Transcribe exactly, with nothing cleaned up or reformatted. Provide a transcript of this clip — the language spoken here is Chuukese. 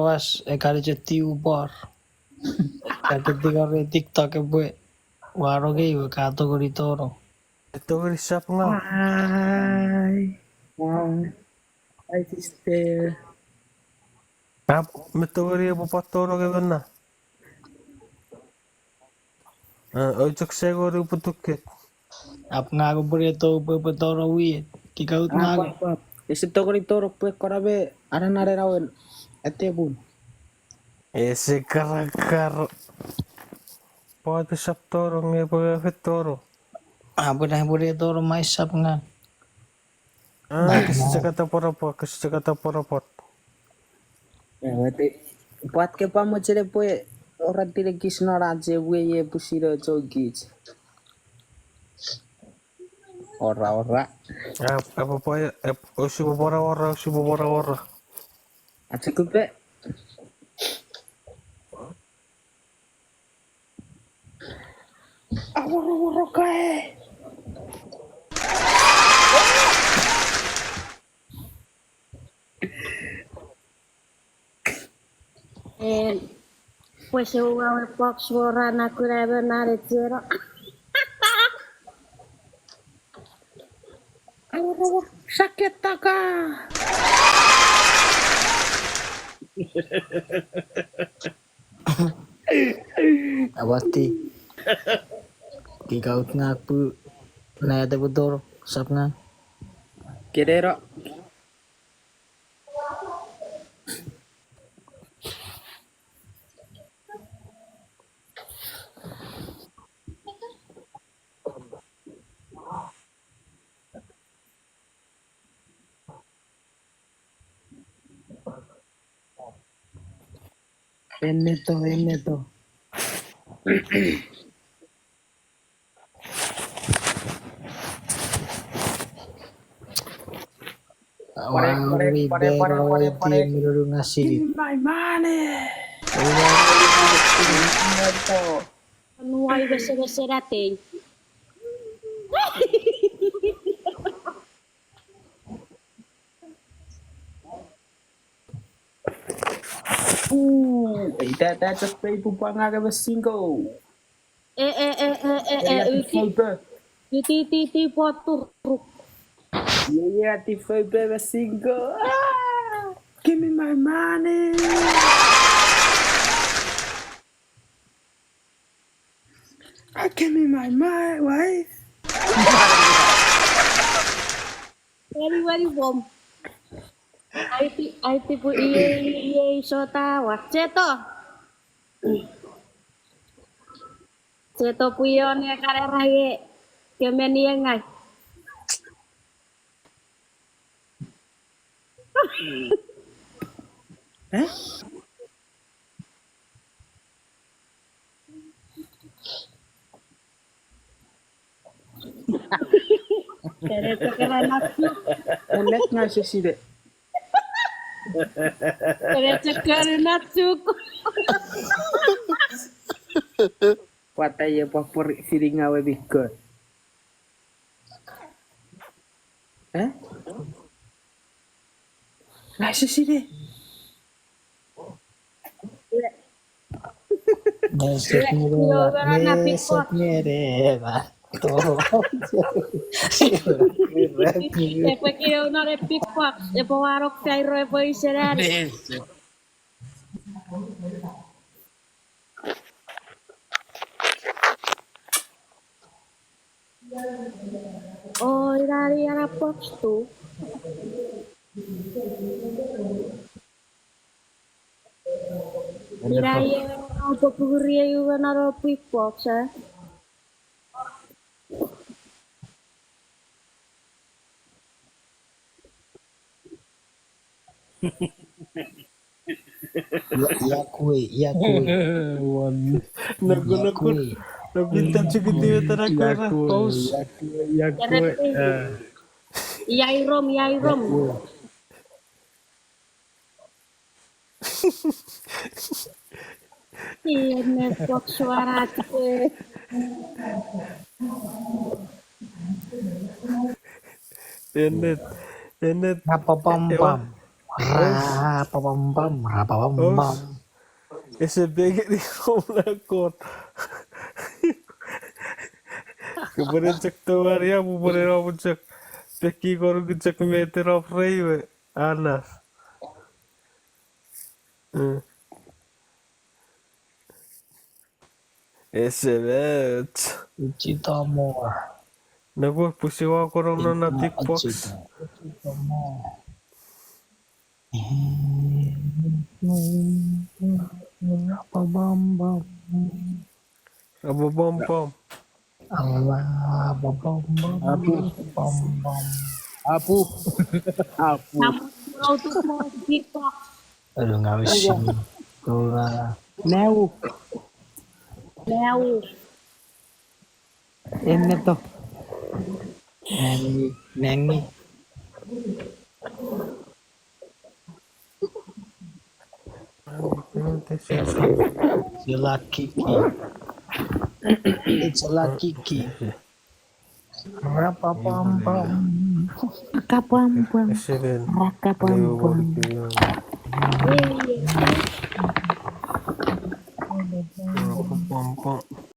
Tonong as, e kan chok tiu por. Ka keti kare TikTok epwe. Ua rongei we ka tongeni tonong. E tongeni sap nga. Hi. Hi. Hi, sister. Ap, me tongeni epwe pwan tonong ewe na. Eh, oi chok sengoni upwe tuket. Ap ngang upwe ne tou pwe epwe tonong wie. Kikaut ngang. Ese tongeni tonong pwe kona me anananen awen. Atepun. Ese karakar. Pwata sap toro nge pwe ewe toro. Apwe na pwe toro mai sap ngang. Ah, kese chekata porapor, kese chekata porapor. Ewe te, pwat ke pwan mochen pwe ora tine kis non ach ewe ye pusino chokich. Ora, ora. Ap, ap, ap, ap, osi popora, ora, osi popora, ora. Achukupe. Aworo, woro kae. En, pwe se uwawe box wora na kuna emon na ne cheno. Aworo, woro, saketaka. Awati. Kikaut ngak pu na ete putor sap ngang. Kedero. Enneto, enneto. Pare, pare, pare, pare, pare, pare. Give me my money. Enneto. Nuai besebese ratei. Ooh, ei, that, that's a fake pupwanga of a single. Eh, eh, eh, eh, eh, eh, uti, uti, uti, uti, poturuk. Yeah, yeah, the fake of a single. Ah, give me my money. Ah, give me my, my wife. Wari, wari, bom. Aiti, aiti pu iei, iei sota wa. Cheto. Cheto pu ion e kare raie. Kemeni engai. Eh? Tere chekere natsuk. Ennet ngai seside. Tere chekere natsuk. Pwata ye pwapwori feeling awe bikon. Eh? Ngai seside. Nesek nirela, nesek nirela. Epwe kino non e big box, epwe warok kairo, epwe isenani. Nesek. O, ina ni ana box tu. Ina iei, o, popuguri ei uwe nano big box, eh? Ia, ia kui, ia kui. Wan. Naku, naku. Ia kui. Naku, ta chikiti, ia, ta naku, ia, ra, kui, paus. Ia kui, ia kui. Kereti. Eh. Ia irom, ia irom. Ia kui. Iei ne pwak suarach ke. Ennet, ennet. Rapapam pam. Ewa. Rapapam pam, rapapam pam. Ese pekeni kom na kot. Kopwene chok towari a, pwene no chok. Peki koruk chok meten of reiwe. Anas. Mm. Ese met. Uchito more. Noko pusi wa korong non na big box. Uchito more. Eh. Bam, bam, bam. Bam, bam, bam, bam, bam. Apu. Apu. Apu. Apu. Alo nga usin. Tora. Nau. Nau. Enneto. Nangi, nangi. It's a lucky key. It's a lucky key. Rapapam pam. Kapam pam. Seven. Rakapam pam. Rapapam pam.